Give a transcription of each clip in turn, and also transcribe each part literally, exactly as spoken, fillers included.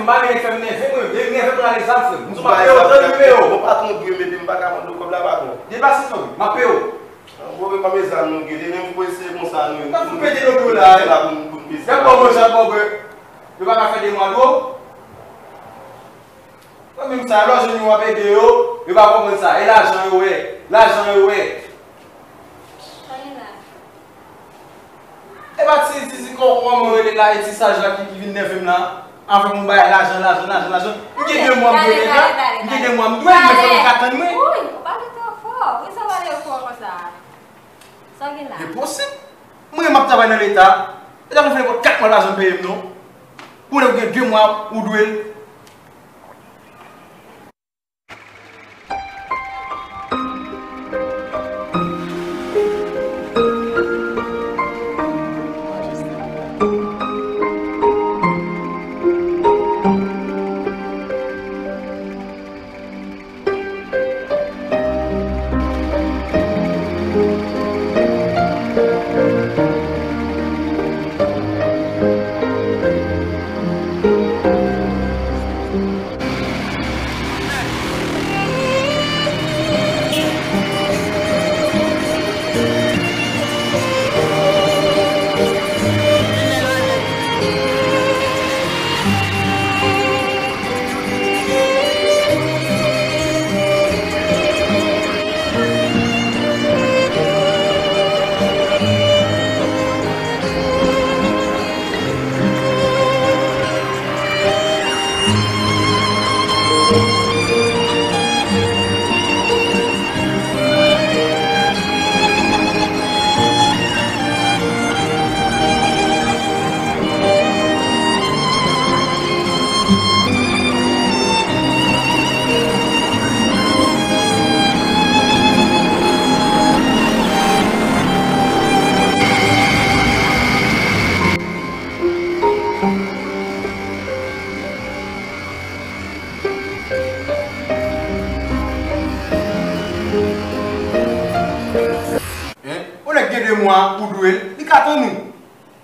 Pa vin fè m nève mwen, vin nève m ale zam frè m. M pa peye w, tann nimewo. Bon, patwon dwe m epi m pa ka mande w kòb la, patwon. Deplase non, m ap peye w. Bon, men pa bezwen nou gede, menm pou eseye konsa nou. Sa fout pete nan dlo la, wi. La pou nou, pou nou peze. Y ap ba w manje, y ap ba w bwè. Yo pa ka fè de mwa dlo. Mwen menm sa, lè w jwenn yo w ap ede yo, yo pa konprann sa. E lajan yo wè. Lajan yo wè. Sa gen la? E pa ti, ti, ti, kò-, kòman yo rele la, e ti saj la ki, ki vin nève m la, avèk yon bagay lajan, lajan, lajan, lajan. M gen de mwa m dwe l la, m gen de mwa m dwe l, men fò nou ka tann mwen. Wi, ou pale twò fò. Poukisa w pale fò konsa? Sa w gen la? Enposib. Mwen, m ap travay nan Leta. Leta konn fè nenpòt kat mwa l pa janm peye m, non. Konnen ou gen de mwa, ou dwe l. Hein? Yon nèg gen de mwa ou dwe l, li ka tann ou.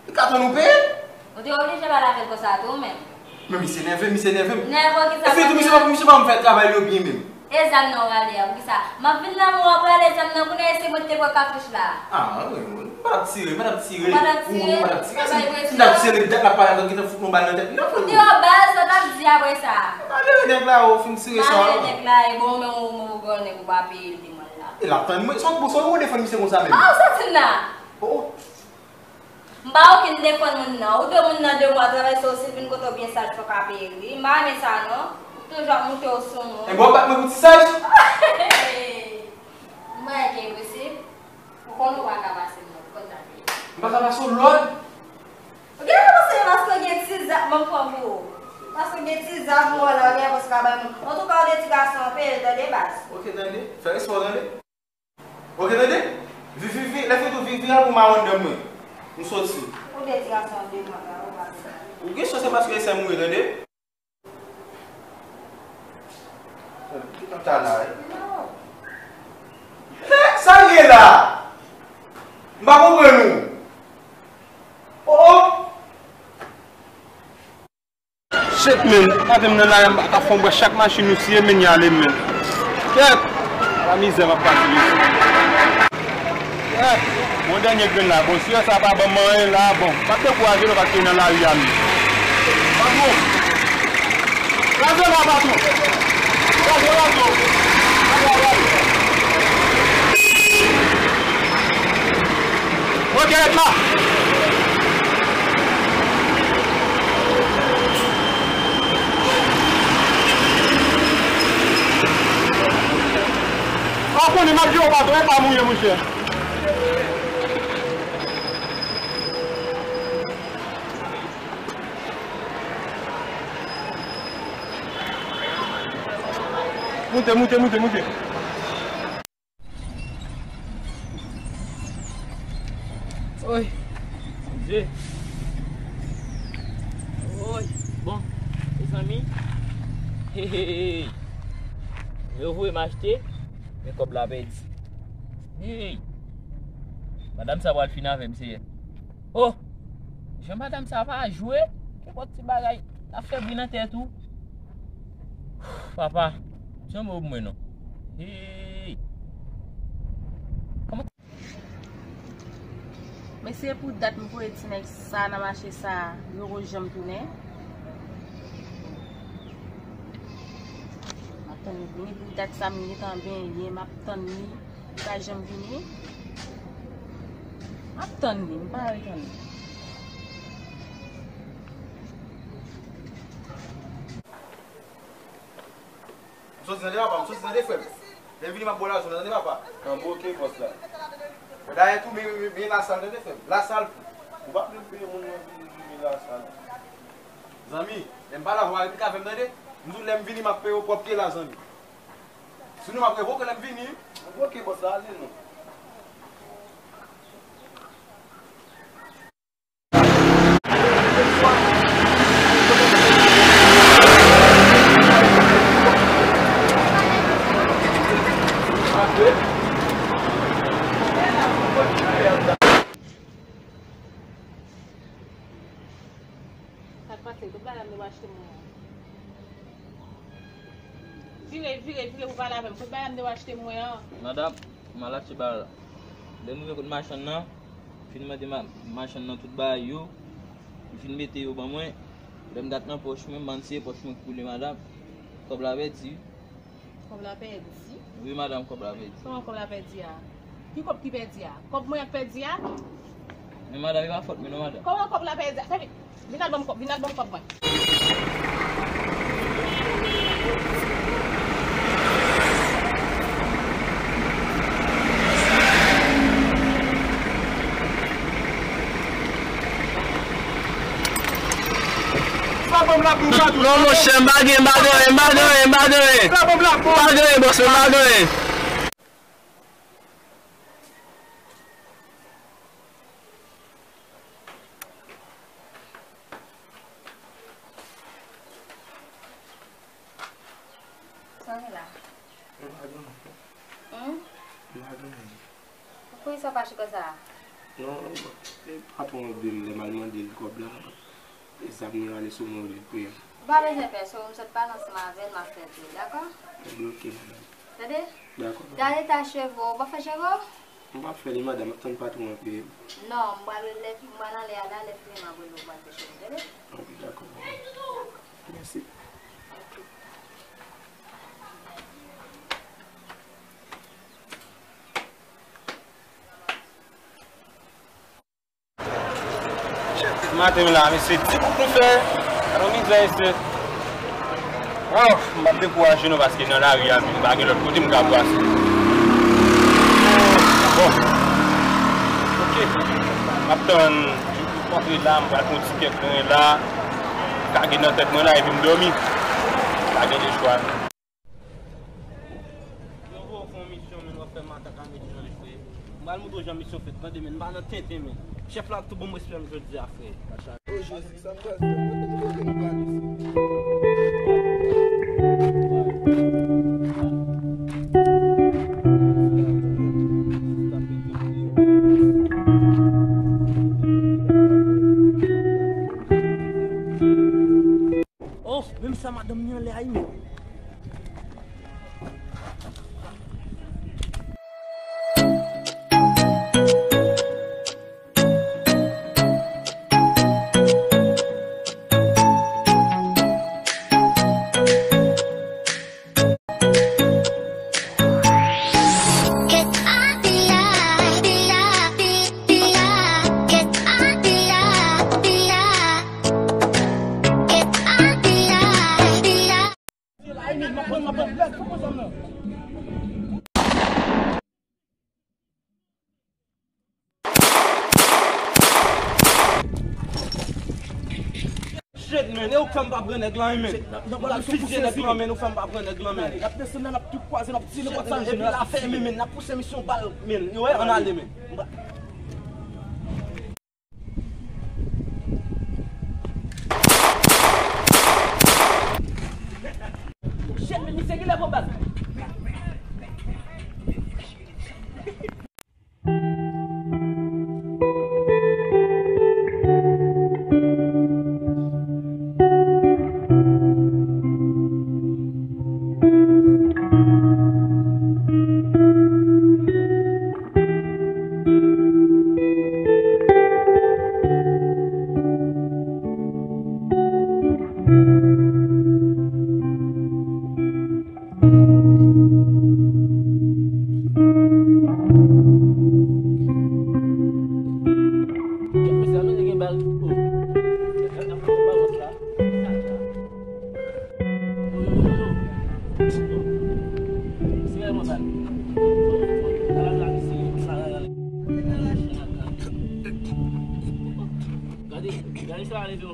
Li ka tann ou peye. Ou te oblije pale avè l konsa tou, ou menm. Men misye nève, misye nève m. Nève w kisa? E sitou, misye pa, misye pa m fè travay yo byen menm. E zam nan w rale a, poukisa? M ap vin nan men w, w ap rale zam nan, kounye a e se mwen ki te pran katouch la. Ah, wi, wi. M pa t ap tire, m pa t ap tire. Ou pa t ap tire? Ou, ou pa t ap tire. Sa bay presyon. Si m t ap tire, dat la pale ankò, gentan fout yon bal nan tèt li. Non, fout yon bal, sa w t ap di apre sa. Malere nèg la, ou fin tire sa. Malere nèg la, e bon, men ou, ou, ou grannèg, ou pa peye l de mwa la. E l ap tann mwen. Sa w, sa w defann misye konsa menm? Ah, ou soti m la. Oh. M pa okenn defann moun nan. Ou dwe moun nan de mwa travay, se w si l vin kote w byen saj fò w ka peye l, wi. M pa renmen sa non. Ou toujou ap moute w sou moun. Enben w ap bat mwen pou ti saj? M wè ke enposib. Ou konn ou pa ka pase m non, ou konn sa k ye. M pa ka pase w lòd? Ou genlè panse se paske w gen ti zam, ban m pran pou ou. Paske w gen ti zam ou wè la, ou genlè panse w ka bay moun. Antouka, ou de ti gason, peye l tande baz. Oke, tande. Fè respè w tande. Oke, tande? Vi, vi, vi, lè fini tou, vi, vi al pou mawon nan mwen. M soti. Ou de ti gason de mwa la, ou pa fè sa. Ou gen chans se paske se sè m ou ye, tande? Ki tan ta la, wi? Nèg, sa l ye la? M pa konprann ou. Oh, oh. Shit, man. Gade m nan lari a, m pa ka fè yon bwè chak machin ou siye, men y ale, man. Kèt! La mizè m ap pase isit. Kèt! Yon dènye grenn la, bon, si sa pa ban m anyen la, bon, m ap dekouraje lè w pa t nan lari a, man. Patwon! Kraze la, patwon! Kraze la, patwon! Kraze la, patwon! Oke, ret la! Ou konnen m ap jere w, patwon, e pa mouye, monchè. Moute, moute, moute, moute. Oy, Bondye. Oy, bon, mezanmi. Hey, hey, hey. Yo voye m achte, men kòb la pèdi. Hey. Madanm sa pral fin avè m, Seyè. Oh! Jan madanm sa pa jwe, nenpòt ti bagay. Ap fè bri nan tèt ou. Papa, janm ou mwen non. Hey. Kòman? Men se pou dat m voye ti nèg sa nan mache sa, yo ko janm tounen. M ap tann li vini pou dat sa m gentan benyen, m ap tann li. Li pa janm vini. M ap tann li, m pa ret tann li. M soti tande papa, m soti tande frè m. Lè m vini m ap bò lajan tande papa. An bon, oke bòs la. Dayè tou, men, men, men lasal tande frè m. Lasal tou. Ou pa bliye m peye moun nan vini, vini lasal. Zanmi, lè m pa la, ou pa replike avè m tande. M di w lè m vini m ap peye w pwòp pye la, zanmi. Sinon m ap revoke lè m vini. Revoke bòs la, ale non. Sa k pase? Kote bagay m te achte mwen an? Vire, vire, vire pou pale avè m. Kote bagay m te achte mwen an? Madanm, m al achte bagay la. Lè m rive kot machann nan, m fin mande ma-, machann nan tout bagay yo. Li fin mete yo ban mwen. Lè m gad nan pòch mwen, m pann se pòch mwen k koule, madanm. Kòb la pèdi. Kòb la pèdi? Wi, madanm, kòb la pèdi. Kòman kòb la pèdi a? Ki kòb ki pèdi a? Kòb mwen k pèdi a? Men madanm, e pa fòt mwen non, madanm. Kòman kòb la pèdi a? Fè vit. Vin al ban m kòb, vin al ban m kòb mwen. Non, monchè, m pa gen, m pa gen, m pa gen, m pa gen. M pa gen, bòs, m pa gen. Sa w gen la? M pa gen anyen. Hmm? M pa gen anyen. Poukisa w fache konsa? Non, e patwon an di m lè m al mande l kòb la, e zam li rale sou mwen, li peye m. Ou pa bezwen pè, se ou m sot pale ansanm avè l, m ap fè tou, dakò? Ebyen oke, madanm. Tande? Dakò, madanm. Gade eta cheve w, ou pa fè cheve w? M p ap fè li, madanm, m ap tann patwon an peye m. Non, m pral lè, m pral anlè a la, lè fini m ap rele w, m pral fè cheve w, tande? Ok, dakò, madanm. Mèsi. Maten m la, mesye, ti kout nou fè. Gade yon mizè, mesye. Oh, m p ap dekouraje non, paske nan lari a, m pa gen lòt kote m ka pase. Bon. Ok. M ap tann, m antre la, m pral pran yon ti kèk grenn la. Kage nan tèt mwen la, epi m dòmi. Pa gen de chwa. Yo voye w fè yon misyon, men w ap fè makak a mete nan l, frè. M pral montre w jan misyon fèt, tande, men m pa nan tenten, men. Chèf la tou ban m respè m jodi a, frè. O Jezi, sa m pral fè, kote m kote m pral isi? Oh, menm sa madanm ni anlè a wi, men. Shit, man, e ou k fè m pa pran nèg lan, man. N ap fizye nèg lan, man, ou fè m pa pran nèg lan, man. N ap desann nan, n ap tou kwaze, n ap tire bòt sa, epi la fèmen, man. N ap pouse misyon bal, man. Yo, ann ale, man. Shit, men misye genlè pran bal. Gade, gade sa ale, yo.